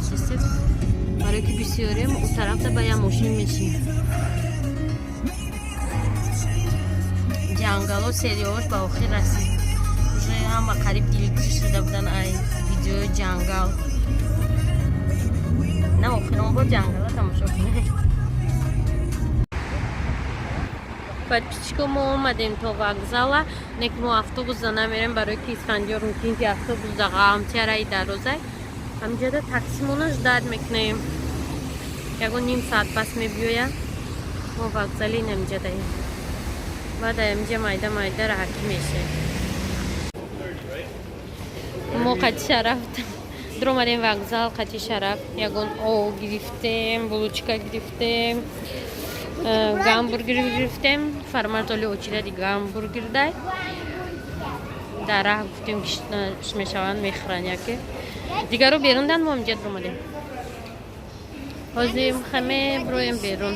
Нишастем, барое ки бисёрем, у тарафта ба я мошин мешим. Ҷангало сериош ба охир расид. Уже ҳама қариб дилгир шуда будан ай видеои ҷангал. На, охирон бор ҷангала тамошо кунем. Подписчико, мо омадем то вокзала, не ки мо автобусда намерем, барои ки Исфандиёр мумкин ки автобусда ғамтяраи дарозай. Ҳамҷода таксимона ждать мекунем, ягон ним соат пас мебиёяд. Мо вокзали намҷадаем, баъд амҷа майда майда раҳакӣ мешем. Мо қати Шараф дуромадем вокзал, қати Шараф ягон ов гирифтем, булочка гирифтем, гамбургер гирифтем. Фармартоли очереди гамбургер дай. Дар раҳ гуфтем, ки мешаванд, мехӯранд, яке дигаро берундан. Мо амҷа дуромадем, ҳозир хаме броем берун.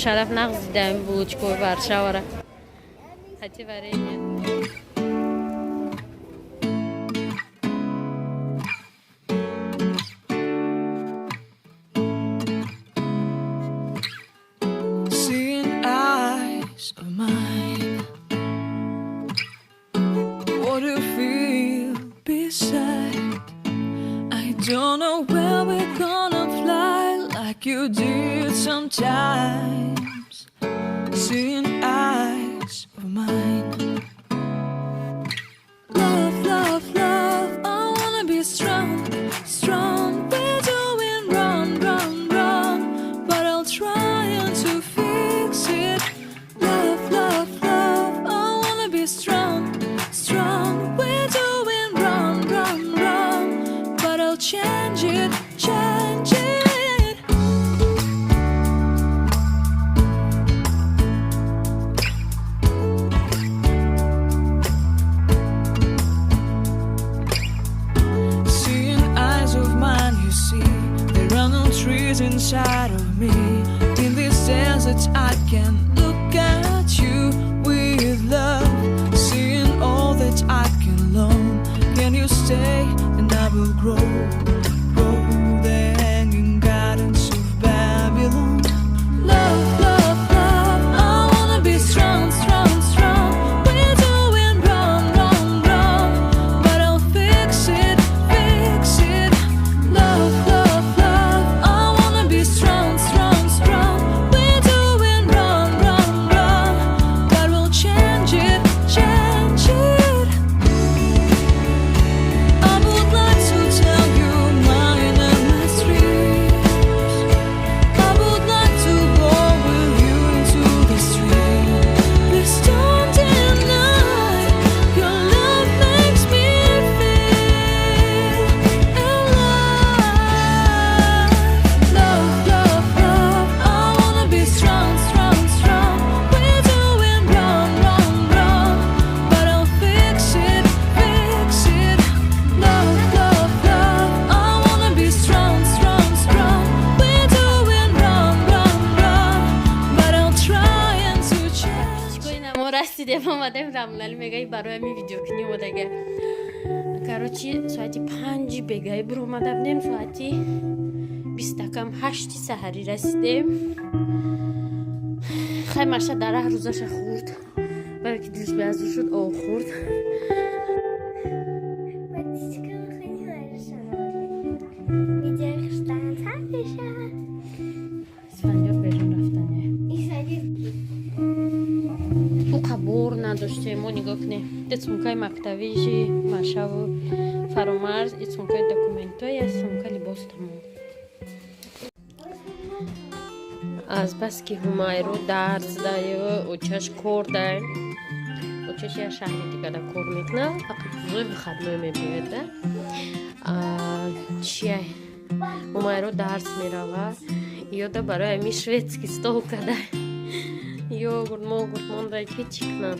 Шараф нағз дидаем булочкои Варшавара, хати варенье. Seeing eyes of mine. What do you feel beside? I don't know where we're gonna fly like you did sometimes. Seeing eyes of mine. Love, love, love. I wanna be strong, strong. We're doing wrong, wrong, wrong. But I'll try and to fix it. Love, love, love. I wanna be strong, strong. We're doing wrong, wrong, wrong. But I'll change it, change it. Seeing eyes of mine, you see, there are no trees inside of me. In this desert, I can look at you with love. Seeing all that I can learn. Can you stay and I will grow, grow the hanging gardens of Babylon. Love, love, love. I wanna be strong, strong, strong. We're doing wrong, wrong, wrong. But I'll fix it, fix it. Love, love, love. I wanna be strong, strong, strong. We're doing wrong, wrong, wrong. But we'll change it, change it. I would like to tell you mine and my dreams. I would like to go with you into the stream. Please don't deny your love makes me feel alive. Love, love, love. I wanna be strong, strong, strong. We're doing wrong, wrong, wrong. But I'll fix it, fix it. Love, love, love. I wanna be strong, strong, strong. We're doing wrong, wrong, wrong. But I'll try and to change. Мо расидем, омадем. Рамлали мегаи, барои ҳамин видеокунӣ омадага. Короче, соати 5-и бегаи буромада будем, соати бистакам ҳашти саҳарӣ расидем. Хай, Маша дар раҳ рӯзаша хӯрд, барое ки дилш беазур шуд, об хӯрд. Подписчикам хеле хорошо. Видео хуштан меша. Исфандиёр берун рафтане. Исади. Ӯ қабор надоштем. Мо нигоҳ кунем, де сумкаи мактавиши Машаву Фаромарз, и сумкаи документҳо, я сумка либос, тамом. Азбаски Ҳумайро дарс даю, очаш кор дай, очаш я шаҳри дигара кор мекунад, фақат рӯзои выходной мебиёяд да. Чия, Ҳумайро дарс меравад, ёда барои ҳами шведский стол када, йогурт могурт монда, ки чӣ кунам,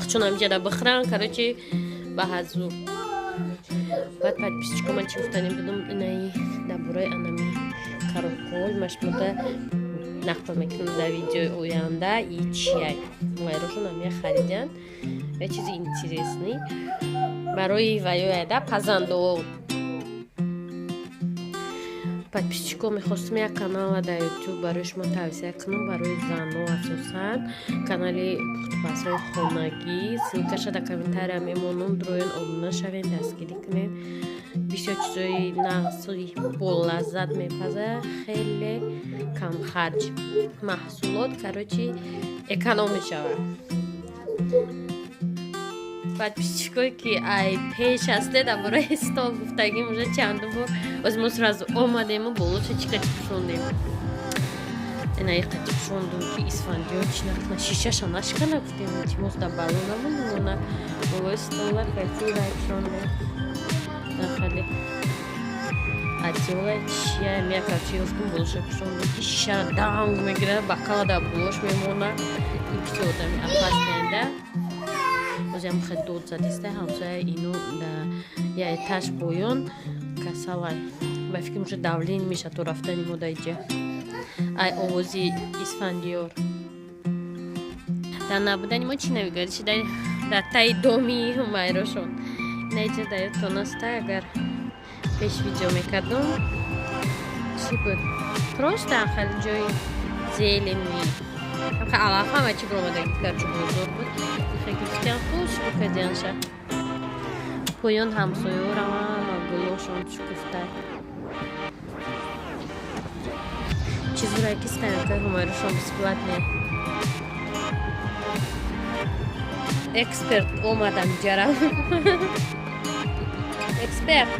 чун ҳамиҷада бихӯрам. Короче, ба ҳазур. Баъд, подписчико, ман чӣ гуфтанем будум? Инаи дар бораи анами коробкаҳои машмуда нақл мекунам дар видеои оянда. И чияй, майрошон ҳамия харидян, я чизи интересный. Барои ваёяда пазандоо. Подписчико, мехостам як канала дар Ютуб барои шумо тавсия кунам, барои зано асосан, канали пухтупазҳои хонагӣ. Ссылкаша дар комментария мемонам, дроен обуна шавен, дастгирӣ кунед. Бисёр чизои нағзи болаззат мепаза, хеле камхарҷ маҳсулот, короче, эконом мешавад. Подписчикое, ки ай пеш ҳасте, дар бораи стол гуфтагим уже чанду бор. Оз мо сразу омадему болоша чӣ қати пӯшондем, ина қати пӯшондум, ки Исфандиёр чӣ накуна, шишаша нашкана, гуфтем, илтимос, дар бало намонумона. Болои стола кати вай пӯшондем, хеле одеяла чия мя, короче, ёфтум, болоша пӯшондум, ки шишара данг мегирад, бокала дар болош мемона. Ин бисёр одами опасныйда. Озиам хеле дод задиста ҳамсоя, ино да я этаж поён касалай, ба фикр уже давление меша то рафтани мо да иҷа, ай овози Исфандиёр. Дар набудани мо чӣ навигари шида дар таи доми Ҳумайрошон? Ина иҷа да ёдтон аста, агар пеш видео мекардум, чӣ буд? Просто хеле ҷои зелени, алаф, ҳама чӣ биромадаги, гарчи бозор буд, гирифтиан, хушбу кардианша. Поён ҳамсоёра ҳама гулошон шукуфта. Чизура ки стоянкаи Ҳумайрошон бесплатне. Эксперт омадам ҷарам, эксперт.